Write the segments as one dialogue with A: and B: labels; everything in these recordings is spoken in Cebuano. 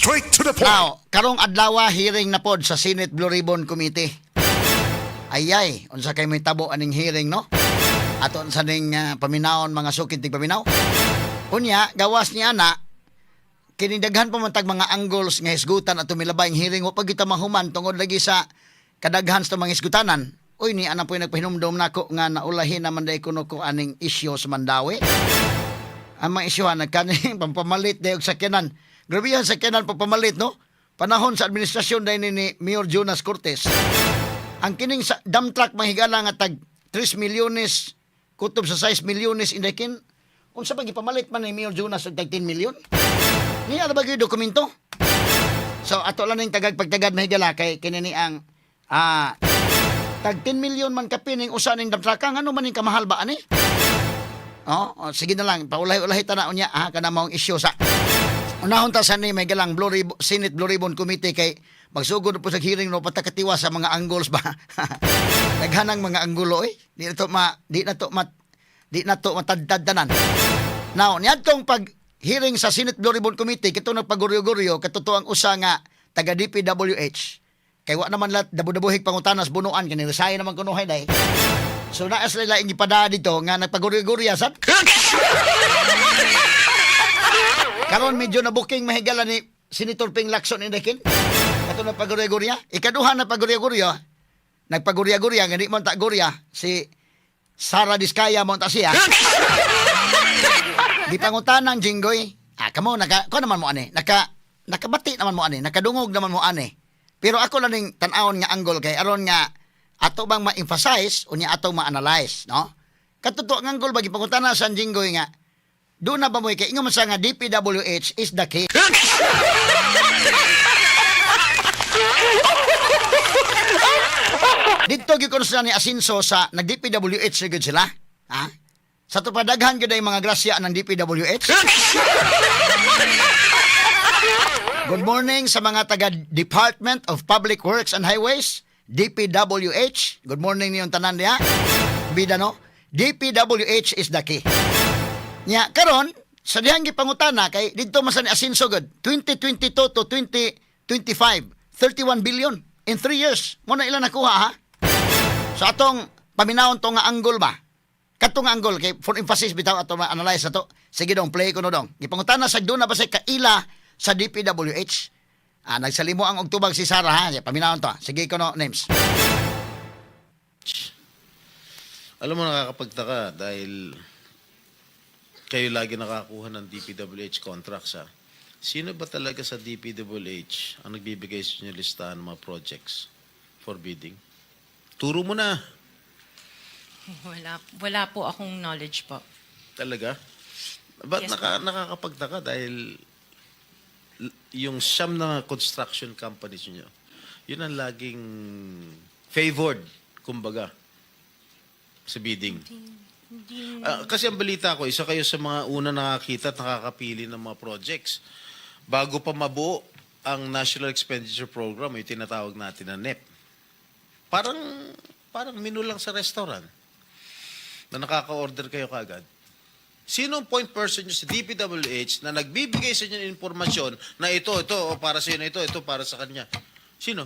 A: Straight to the point.
B: Now, karong adlaw hearing na pod sa Senate Blue Ribbon Committee. Ayay, unsa kay may tabo aning hearing, no? Ato sa ning paminawon, mga sukid tig paminaw. Unya, gawas niya na kini daghan pa man tag mga angles nga hisgutan ato milabay ang hearing, wa pa kita mahuman tungod lagi sa kadaghan sa mga hisgutanan. Uy, ni ana po yung nagpahinumdom nako nga naulahin naman day kuno ko aning isyu sa Mandaue. Ang mga isyuhan nagkani pampamalit dayon og sakyanan. Grabe yan sakyanan pampamalit, no? Panahon sa administrasyon dahil ni Mayor Jonas Cortez. Ang kining sa dump truck, mga higala, nga tag 3 milyones kutob sa 6 milyones indakin. Unsa ba gipamalit man ni Mayor Jonas og tag 10 milyon? Niya na ba gyud dokumento? So ato lang ning tagag pagtagad, mga higala, kay kini ni ang tag 10 milyon man kapin ning usa ning dump truck. Ano man ning kamahal ba ani? Oh, sige na lang, paulahi-ulahi ta na unya ha, kana maong isyu sa unahon ta sa ni may galang Blue Ribbon, Senate Blue Ribbon Committee kay magsugod po sa hearing, no, patakatiwa sa mga angles ba. Daghanang mga anggulo eh. Di na to matadtad tanan. Now, niadtong pag hearing sa Senate Blue Ribbon Committee kito nagpaguryo-guryo katuto ang usa nga taga DPWH. Kay wa naman lat dabo-dabohig pangutanas bunuan kani resign naman kunuhay day. So naa sila laing gipada dito nga nagpaguryo-gurya sad. Karon medyo na booking, mahigala, ni Senator Ping Lacson indakin. Kato nagpagurya-gurya. Ikaduha na pagurya-gurya. Nagpagurya-gurya nga di man ta gurya si Sara Diskaya mo ta siya. Gipangutanan Jinggoy. Ah, kamo naka ko naman mo ani. Nakabati naman mo ani, nakadungog naman mo ani. Pero ako lang ning tan-awon nga angle kay aron nga ato bang ma-emphasize unya ato ma-analyze, no? Katuto ang angle ba, gipangutana sa Jinggoy nga doon na ba mo kay ingon man sa nga DPWH is the key. Dito gyud kuno sila ni Asinso sa nag DPWH na gyud sila. Ha? Sa tupadaghan gyud ay mga grasya ng DPWH. Good morning sa mga taga Department of Public Works and Highways, DPWH. Good morning niyong tanan diha. Bida, no? DPWH is the key. Nya karon sa dihang gipangutana kay didto man sa ni Asinso gud 2022 to 2025, 31 billion in 3 years mo na ila nakuha, ha. So atong paminawon to nga angle ba? Kadto nga angle kay for emphasis bitaw ato ma-analyze ato. Sige dong, play ko no dong. Gipangutana sa doon na ba sa kaila sa DPWH. Ah, nagsalimo ang og tubag si Sara, ha. Paminawon to. Sige ko no names.
C: Alam mo, nakakapagtaka dahil kayo lagi nakakuha ng DPWH contracts, ha. Sino ba talaga sa DPWH ang nagbibigay sa inyo listahan ng mga projects for bidding? Turo mo na.
D: Wala, wala po akong knowledge po.
C: Talaga? Ba't
D: Yes.
C: nakakapagtaka dahil yung siyam na construction companies niyo, yun ang laging favored, kumbaga, sa bidding. Ah, kasi ang balita ko, isa kayo sa mga una nakakita at nakakapili ng mga projects. Bago pa mabuo ang National Expenditure Program, yung tinatawag natin na NEP. Parang menu lang sa restaurant na nakaka-order kayo kagad. Sino ang point person nyo sa DPWH na nagbibigay sa inyo ng impormasyon na ito, ito, o para sa inyo, ito, ito, para sa kanya? Sino?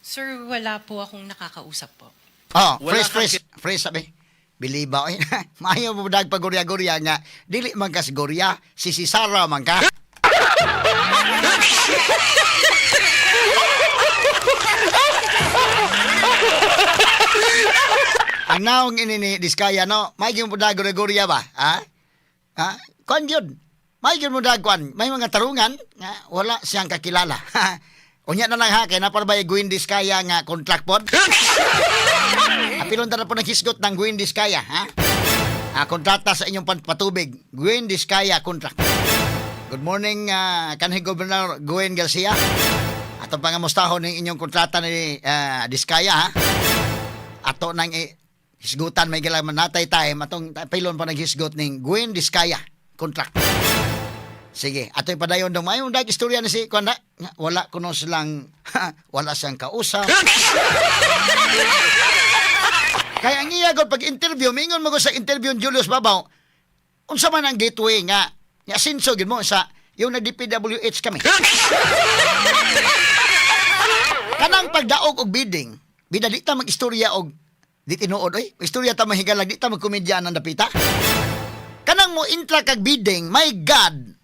D: Sir, wala po akong nakakausap po.
B: Oh,
C: Wala
B: fresh
C: kang
B: fresh fresh sabi. Biliba oy. Maayo mo dag pagurya-gurya nga dili man ka si Gorya, si Sara man ka. Ang naong ini ni Diskaya, no, may gyud mo dag gurya ba? Ha? Ha? Kuan gyud. May gyud mo dag kuan. May mga tarungan nga wala siyang kakilala. Unya na lang ha, kay napar ba Gwen Diskaya nga contract pod? Apilon ta na po naghisgot ng Gwen Diskaya, ha? Ah, kontrata sa inyong patubig. Gwen Diskaya contract. Good morning, kanhi Governor Gwen Garcia. Atong pangamustahon ng inyong kontrata ni Diskaya, ha? Ato nang hisgutan may gilaman natay time atong pilon pa naghisgot ning Gwen Diskaya contract. Sige, ato'y padayon dong. Mayong dag istorya ni si kuan na, nga, wala kuno silang wala siyang kausap. Kaya ang iya gud pag interview, mingon mo ko sa interview ni Julius Babaw, unsa man ang gateway nga ni asinso gid mo sa Yung nag-DPWH kami. Kanang pagdaog og bidding, bida di ta mag-istorya og di tinuod oy. Istorya ta mahigalag, di ta magkomedya ng dapita. Kanang mo intra kag bidding, my God.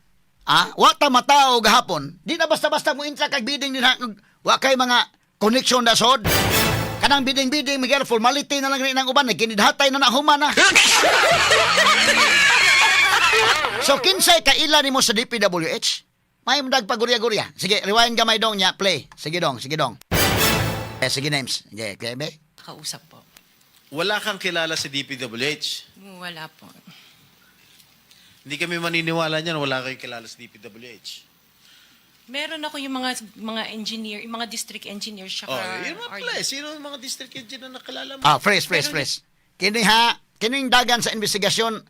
B: Ah, wa ta matao gahapon. Di na basta-basta mo intra kag bidding din ha. Wa kay mga connection na sod. Kanang bidding-bidding, Miguel, formality na lang rin ang uban. Nagkinidhatay na na human na. So, kinsay kaila nimo sa DPWH? May mudag pagurya-gurya. Sige, rewind gamay dong niya, play. Sige dong, sige dong. Eh, sige names. Sige, okay, be?
D: Kausap po.
C: Wala kang kilala sa DPWH.
D: Wala po.
C: Hindi kami maniniwala niyan, wala kang kilala sa DPWH.
D: Meron ako yung mga engineer, yung mga district engineers tsaka
C: Oh, yun mga pala
D: RD.
C: eh. Sino ang mga district engineer na nakilala mo?
B: Ah, fresh, fresh, fresh. Kini ha, kining dagan sa investigasyon,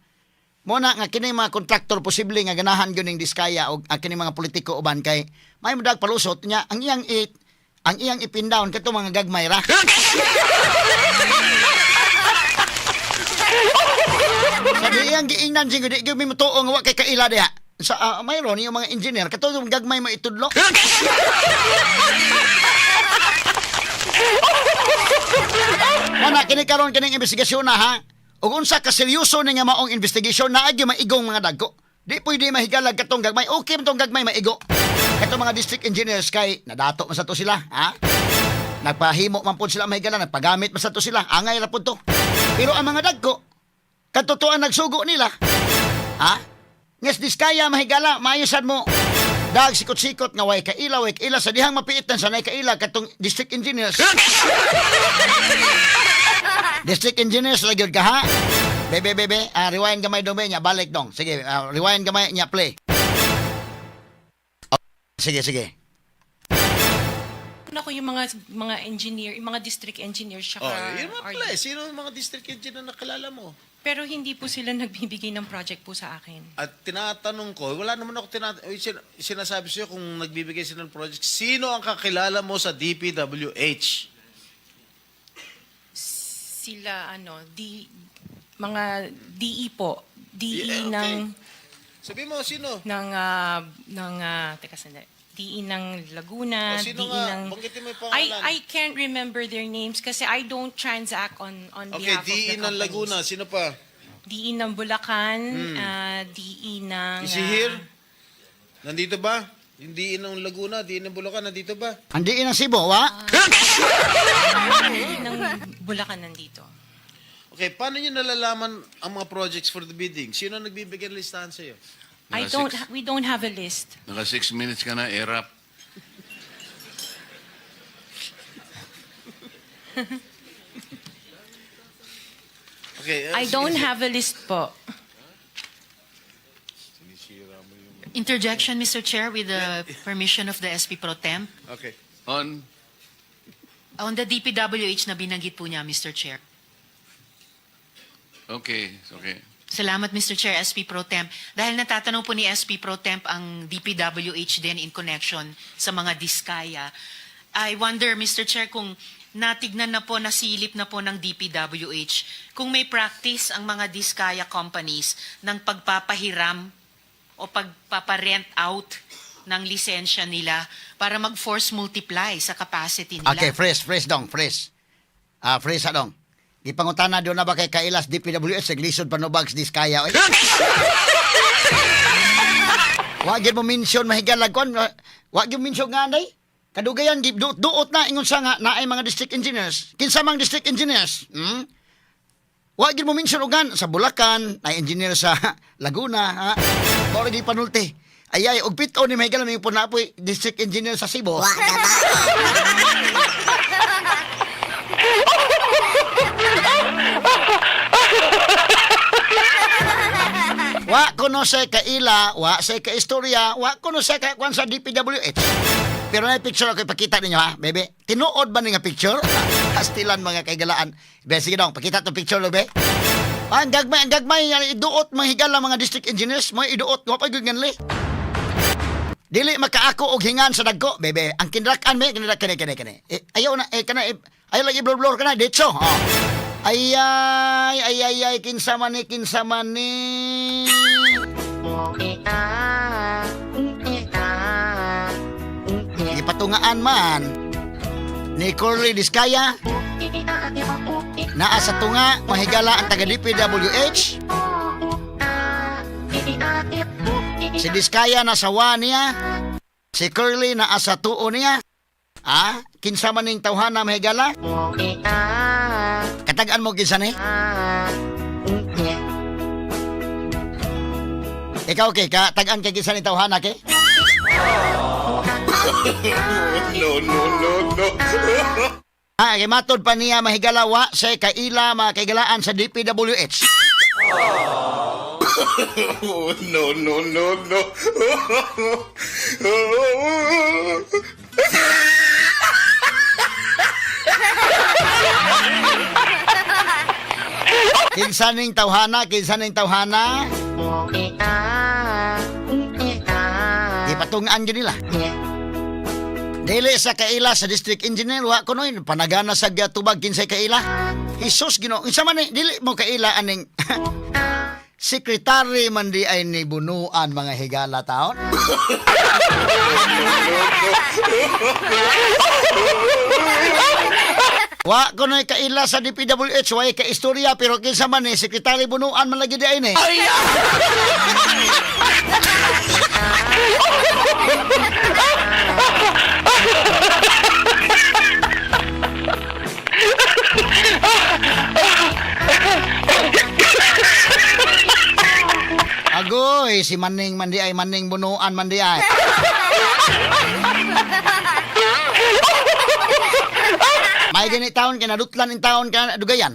B: mo na nga kini mga kontraktor posible nga ganahan gyud ning Diskaya og ang kini mga politiko uban kay may mudag palusot niya ang iyang ipin down kato mga gagmay ra. Sa di iyang giingnan siya, di gyud mi motuo nga wa kay kaila diha. Sa mayroon yung mga engineer kato yung gagmay maitudlo. Mana kini karon kining investigasyon na ha. Ug unsa ka seryoso ni nga maong investigation naa gyud maigong mga dagko. Di pwede mahigalag katong gagmay. Okay man tong gagmay maigo. Katong mga district engineers kay nadato man sa to sila, ha? Nagpahimo man pud sila mahigala, nagpagamit man sa to sila. Angay ra pud to. Pero ang mga dagko, katotoan nagsugo nila. Ha? Nges Diskaya mahigala, maayosan mo. Dag sikot-sikot nga way kaila, way kaila sa dihang mapiitan sa nay kaila katong district engineers. District engineers lagi ka ha. Bebe bebe, rewind gamay dong be nya balik dong. Sige, rewind gamay nya play. Oh, sige sige.
D: Meron ako yung mga engineer, yung mga district engineers tsaka
C: Oh, yun mga
D: RD.
C: pala eh. Sino ang mga district engineer na nakilala mo?
D: Pero hindi po sila nagbibigay ng project po sa akin.
C: At tinatanong ko, wala naman ako sinasabi sa'yo kung nagbibigay sila ng project, sino ang kakilala mo sa DPWH?
D: Sila ano, D mga DE po. DE
C: Yeah, okay.
D: ng
C: Sabi mo, sino?
D: ng teka sandali. DE ng Laguna,
C: O, sino
D: DE
C: nga?
D: ng
C: Banggitin mo yung
D: I
C: pangalan.
D: I can't remember their names kasi I don't transact on
C: Okay,
D: behalf of
C: DE
D: the
C: ng
D: companies.
C: Laguna, sino pa?
D: DE ng Bulacan, DE ng
C: Is he here? Nandito ba? Yung DE ng Laguna, DE ng Bulacan, nandito ba?
B: Andi ng Cebu, wa?
D: DE ng Bulacan nandito.
C: Okay, paano nyo nalalaman ang mga projects for the bidding? Sino ang nagbibigay ng listahan sa'yo?
D: I
A: Naka
D: don't
A: six.
D: we don't have a list.
A: Naka 6 minutes ka na, erap.
C: Okay,
D: I
C: sige,
D: don't
C: sige.
D: have a list po.
E: Interjection, Mr. Chair, with the permission of the SP Pro Temp.
C: Okay.
A: On,
E: On the DPWH na binanggit po niya, Mr. Chair.
A: Okay, it's okay.
E: Salamat, Mr. Chair, SP Pro Temp. Dahil natatanong po ni SP Pro Temp ang DPWH din in connection sa mga Diskaya. I wonder, Mr. Chair, kung natignan na po, nasilip na po ng DPWH, kung may practice ang mga Diskaya companies ng pagpapahiram o pagpaparent out ng lisensya nila para mag-force multiply sa capacity nila.
B: Okay, fresh, fresh dong, fresh. Ah, fresh ha dong. Gipangutana doon na ba kay Kailas DPWH naglisod panubags Diskaya oy. Wa gyud mo mention mahigalag kon. Wa gyud mention nga anday. Kadugayan gi duot na ingon sa nga naay mga district engineers. Kinsa mang district engineers? Hmm? Wa gyud mo mention ugan sa Bulacan, na engineer sa Laguna, ha. Mao gi panulti. Ay ay og pito ni mahigala may punapoy district engineer sa Cebu.
F: Wa ka ba?
B: Wa kuno sa kaila, wa sa kaistorya, wa kuno sa kakuan sa DPWH. Pero na picture ako ipakita ninyo ha, bebe. Tinuod ba ni nga picture? Kastilan mga kaigalaan. Be, sige dong, pakita tong picture lo, be. Ah, ang gagmay, ang iduot mga higala mga district engineers, mga iduot, wa pa gyud nganli. Dili makaako og hingan sa dagko, bebe. Ang kinrakan me, kinrak kini kini kini. Eh, ayaw na eh kana eh, ayaw lagi blur-blur kana ditso. Oh. Ay ay ay ay ay kinsa man ni kinsa man ni. Katungaan man ni Curly Discaya. Naa sa tunga, mahigala, ang taga DPWH. Si Discaya nasa wa niya. Si Curly naa sa tuo niya. Ah, kinsa man ning tawhana, mahigala? Katagaan mo kinsa ni? Ikaw kay ka tag-an kay kinsa ni tawhana kay?
A: No, no, no, no.
B: Ah, kay matod pa niya, mahigala, wa sa kaila mga kaigalaan sa DPWH.
A: No, no, no, no.
B: Kinsa ning tawhana, kinsa ning tawhana? Di patungaan gyud nila. Dili sa kaila sa district engineer, wa kuno panagana sa tubag kinsay kaila. Jesus Ginoo, unsa man ni dili mo kaila aning sekretary man di ay ni Bunuan, mga higala, taon? Wa kuno'y kaila sa DPWH, wa ka istorya, pero kinsa man ni sekretary Bunuan man lagi di ay ni. Agoy, si Maning man di ay, Maning Bunuan man di ay. May gani taon kay nadutlan in taon ka dugayan.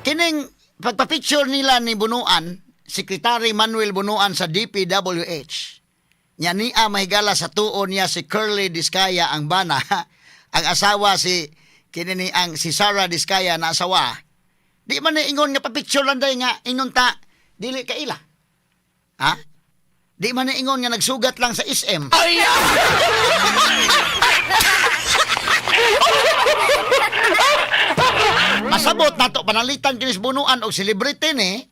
B: Kining pagpa-picture nila ni Bunuan, Secretary Manuel Bunuan sa DPWH. Nya niya, mahigala, sa tuon niya si Curly Discaya ang bana, ang asawa si kini ni ang si Sarah Discaya na asawa. Di man ni ingon nga pa-picture lang day nga ingon ta dili kaila. Ha? Di man ni ingon nga nagsugat lang sa SM. Masabot nato panalitan kinis Bunuan og celebrity ni.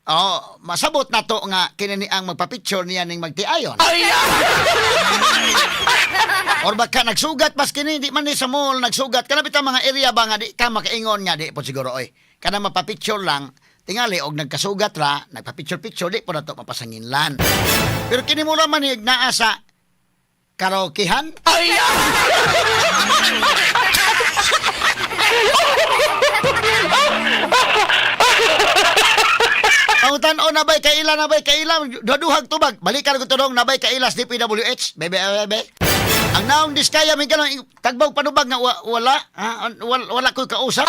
B: Oh, masabot nato nga kini ni ang magpa-picture niya ning magtiayon. Or baka nagsugat mas kini di man ni sa mall nagsugat kana bitaw mga area ba nga di ka makaingon nga di po siguro oy. Kana mapapicture lang tingali og nagkasugat ra, nagpa-picture-picture, di po nato mapasanginlan. Pero kini mo man ni naa sa karaokehan. Pangutan-on, nabay kaila, nabay kaila, duha-duhag tubag. Balikan ko tudong nabay kaila sa DPWH. Bebe, bebe. Ang naong Diskaya may ganang tagbaw panubag nga wala, ha? Wala, wala ko'y kausap.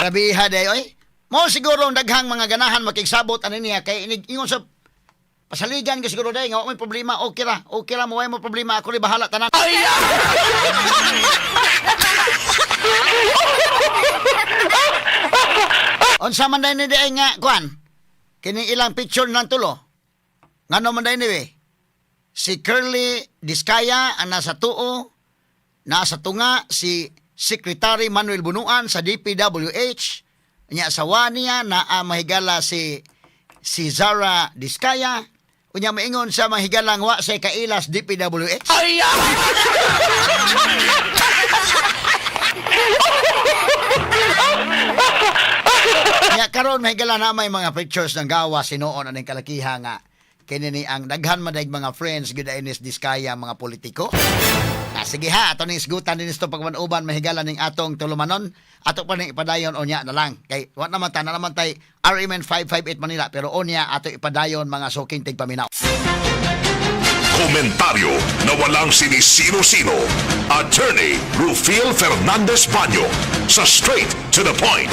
B: Grabiha day oy. Mo siguro ang daghang mga ganahan makigsabot ani niya kay inig ingon sa pasaligan ka siguro day nga wa may problema, okay ra. Okay ra mo, mo problema, ako ri bahala tanan. Unsa man day ni day nga kuan? Kini ilang picture ng tulo. Ngano man day ni we? Si Curly Discaya ang nasa tuo, nasa tunga si Secretary Manuel Bunuan sa DPWH, nya sa niya na mahigala si Zara Discaya, unya maingon sa mahigalang wa sa kailas DPWH. Nya karon, mahigala, na may mga pictures ng gawa sinuon aning kalakiha nga kini ni ang daghan man mga friends gyud ay ni Discaya mga politiko. Ah, sige ha, ato ning isgutan din isto pagmanuban, mahigala, ning atong tulumanon. Ato pa ning ipadayon unya na lang. Kay wa naman ta na naman tay RMN 558 Manila, pero unya ato ipadayon, mga suking tigpaminaw.
F: Komentaryo na walang sinisino-sino. Attorney Rufil Fernandez Banyo sa Straight to the Point.